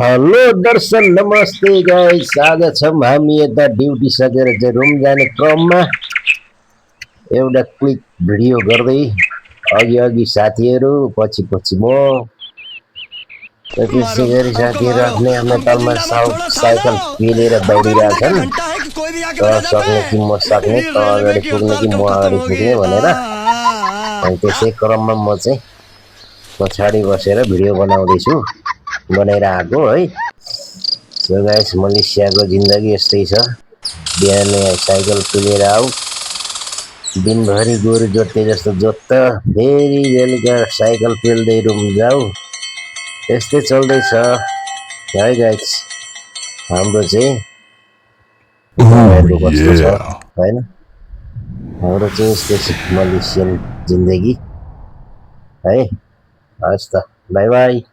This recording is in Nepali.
हेलो दर्शन नमस्ते गाइस आज छौँ हामी यता ड्युटी सकेर चाहिँ रुम जाने क्रममा एउटा क्लिक भिडियो गर्दै अघि अघि साथीहरू पछि पछि म त्यसै गरी साथीहरू आफ्नै आफ्नै तलमा साइकल पेलेर दौडिरहेछन् त सक्ने कि म सक्ने त अगाडि पुग्ने कि म अगाडि पुग्ने भनेर अनि त्यसै क्रममा म चाहिँ पछाडि बसेर भिडियो बनाइरहेको है। सो गाइस मलेसियाको जिन्दगी यस्तै छ, बिहानै साइकल पेलेर आऊ, दिनभरि गोरु जोत्ते जस्तो जोत्त, फेरि बेलुका साइकल पेल्दै रुम जाऊ, यस्तै चल्दैछ है गाइस हाम्रो चाहिँ। तपाईँहरूको कस्तो छ हैन? हाम्रो चाहिँ यस्तै छ मलेसियन जिन्दगी है। हस् त, बाई बाई।